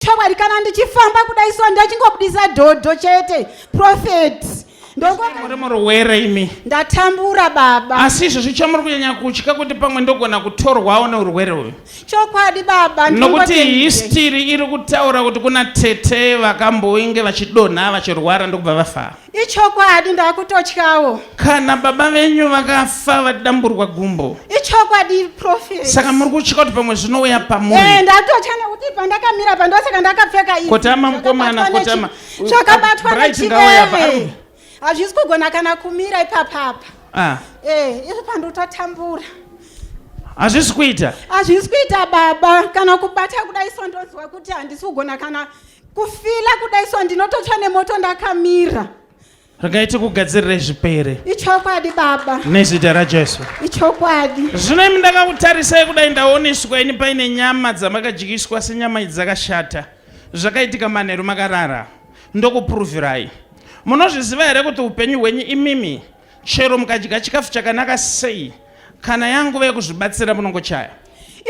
Chokwadi kana ndichifamba kudai so ndachingobudisa dhodho chete prophet. Muri murwere imi. Ndatambura baba. Asi izvozvi chamuri kunyanya kutya kuti pamwe ndogona kutorwawo neurwere uyu. Chokwadi baba. Nokuti history iri kutaura kuti kuna tete vakamboinge vachidonha vachirwara ndokubva vafa. Ichokwadi ndakutotyawo. Kana baba venyu vakafa vadamburwa gumbo. Ichokwadi prophet. Saka muri kutya kuti pamwe zvinouya pamuri. Eh ndatotya nekuti pandakamira pa ndosaka ndakapfeka izvi. Kotama mukomana kotama. Zvakabatwa nechiveve. Hazvisi kugona kana kumira ipapapa. Ah. Eh izvi pandototambura. Hazvisi kuita. Hazvisi kuita baba kana kubata kudai so ndonzwa kuti handisi kugona kana Kufila kudai so ndinototsva nemoto ndakamira. Regai tikugadzirire zvipere. Ichokwadi baba. Nezita raJesu. Ichokwadi. Zvino imi ndakakutarisai kudai ndaoneswa ini paine nyama dzamakadyiswa senyama idzi dzakashata. Zvakaitika manheru makarara. Ndokupuruvhirai. Munozviziva here kuti upenyu hwenyu imimi Chero mukadya chikafu chakanaka sei, kana yanguva yekuzvibatsira munongochaya.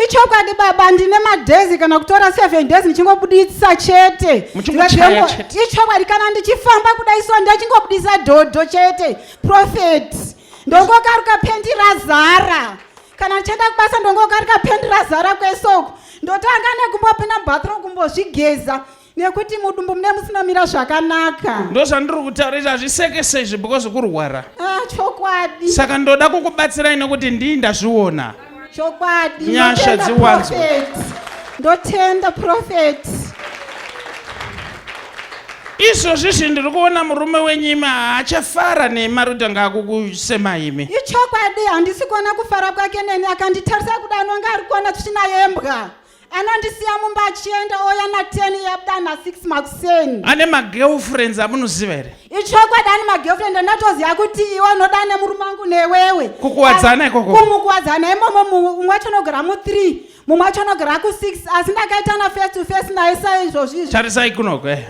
Ichokwadi baba, ndine madhezi kana kutora 7 days ndichingobuditsa chete. Muchingochaya chete. Ichokwadi kana ndichifamba kudai so ndachingobudisa dhodho chete. Prophet, ndongokaruka pendi razara. Kana ndichienda kubasa ndongokaruka pendi razara kwesoko. Ndotanga nekumbopinda mubathroom kumbozvigeza. Nekuti mudumbu mune musinomira zvakanaka. Ndozvandiri kutaura izvi hazvisekese izvi because kurwara. Ah, chokwadi. Saka ndoda kukubatsirai nekuti ndii ndazviona. Chokwadi. Nyasha dziwanzwe. Ndotenda prophet. Izvozvi zvi ndiri kuona murume wenyu imi haachafara nemi ari kutanga akukusema imi. Ichokwadi handisi kuona kufara kwake neni akanditarisa kuda anonga ari kuona tsvina yembwa. Anondisiya mumba achienda oya na 10 yabuda na 6 makuseni. Ane magirlfriends amunoziva here? Ichokwadi ane magirlfriend andatoziva kuti iwe unoda nemurume wangu newewe. Kukuwadzana ikoko. Kumukuwadzana imomo mumwe wacho anogara mu 3 mumwe wacho anogara ku 6 asi ndakaita na face to face naye saizvozvi izvi. Tarisai kunoko eh.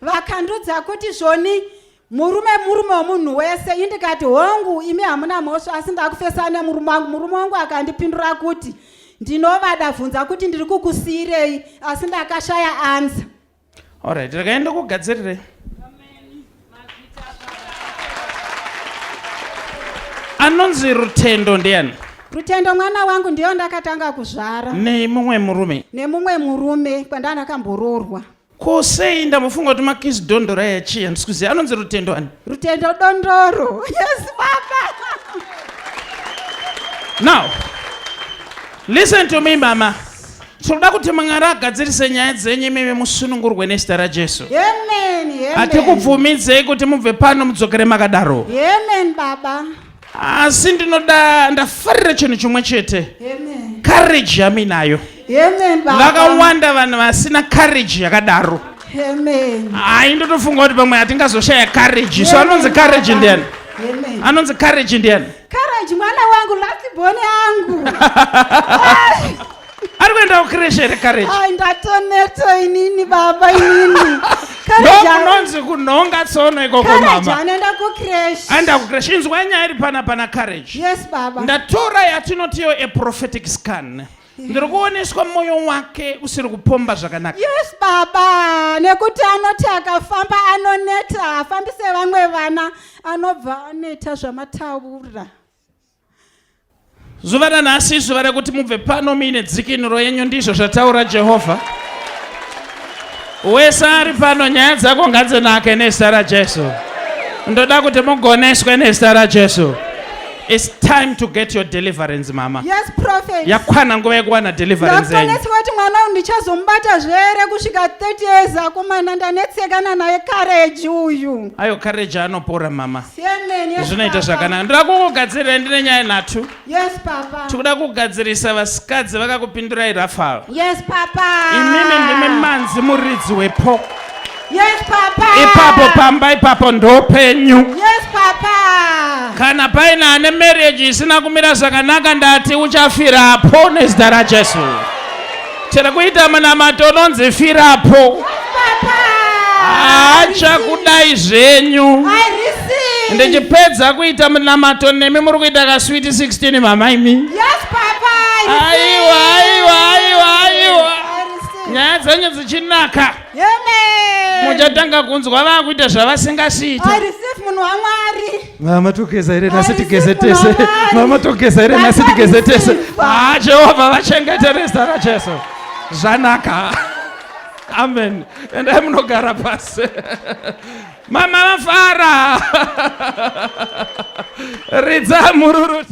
Vakandudza kuti zvoni Murume murume wemunhu wese ini ndikati hongu imi hamuna mhosva asi ndakufesana nemurume wangu. Murume wangu akandipindura kuti ndinovada bvunza kuti ndiri kukusiirei asi ndakashaya answer. Alright, regai ndikugadzirire. Anonzi Rutendo ndiani? Rutendo mwana wangu ndiyo ndakatanga kuzvara. Nemumwe murume? Nemumwe murume kwandandakamboroorwa. Ko sei ndambofunga kuti makisi dondoro aya chii handisi kuziva anonzi Rutendo ani? Rutendo Dondoro. Yes baba. Now, listen to me mama. Tinoda kuti Mwari agadzirise nyaya dzenyu imimi musunungurwe nezita raJesu. Amen. Amen. Hatikubvumidzei kuti mubve pano mudzokere makadaro. Amen baba. Asi ndinoda ndafarira chinhu chimwe chete. Amen. Courage yaminayo. Amen baba. Vakawanda vanhu vasina courage yakadaro. Amen. Hayi ndotofunga kuti pamwe hatingazoshaya courage. So anonzi courage ndiani? Amen. Anonzi courage ndiani? Courage mwana wangu last born yangu. Ari kuenda kucreche here courage? Ai ndatoneta inini baba inini. Ndokunonzi kunhonga tsono ikoko mama. Anoenda kucreche. Aenda kucreche. Inzwa nyaya iri pana pana courage. Yes baba. Ndatora yatinotiyo a prophetic scan. Ndiri kuoneswa moyo wake usiri kupomba zvakanaka. Yes baba, nekuti anoti akafamba anoneta, afambise vamwe vana anobva aneta zvamataura. Zuva ranhasi izuva rekuti mubve pano muine dzikinuro yenyu, ndizvo zvataura Jehovha. Wese ari pano, nyaya dzako ngadzinake nezita raJesu. Ndoda kuti mugoneswe nezita raJesu. It's time to get your deliverance mama. Yes prophet. Yakwana nguva yekuwana deliverance yenyu. Ndakonetswa kuti mwana uyu ndichazomubata zvere kusvika 30 years akomana ndanetsekana naye courage uyu. Ayo courage anopora mama. Amen. Yes, Zvinoita papa. zvakanaka. Ndoda kukugadzirira ndine nyaya nhatu. Yes papa. Tikuda kugadzirisa vasikadzi vakakupindurai Rafael. Yes papa. Imimi ndimi manzi muridzi wepo. Yes papa. Ipapo pamba ipapo ndopenyu. Yes papa. Kana paine ane marriage isina kumira zvakanaka ndati uchafirapo nezita raJesu. Tiri kuita munamato unonzi firapo. Yes papa. Achakudai zvenyu. I receive. Ndichipedza kuita munamato nemi muri kuita ka sweet 16 mama imi. Yes papa. I receive. Aiwa aiwa aiwa aiwa. I receive. Nyaya dzenyu dzichinaka. Amen. Muchatanga kunzwa vakuita zvavasingasiita. I receive munhu waMwari. Mama togeza here nhasi I tigeze receive tese. munhu waMwari. Mama togeza here nhasi tigeze tese. Ndakareceive. Ah, Jehovha vachengete nezita raJesu. Zvanaka. Amen. Endai munogara pasi. Mama vafara. Ridza mururu.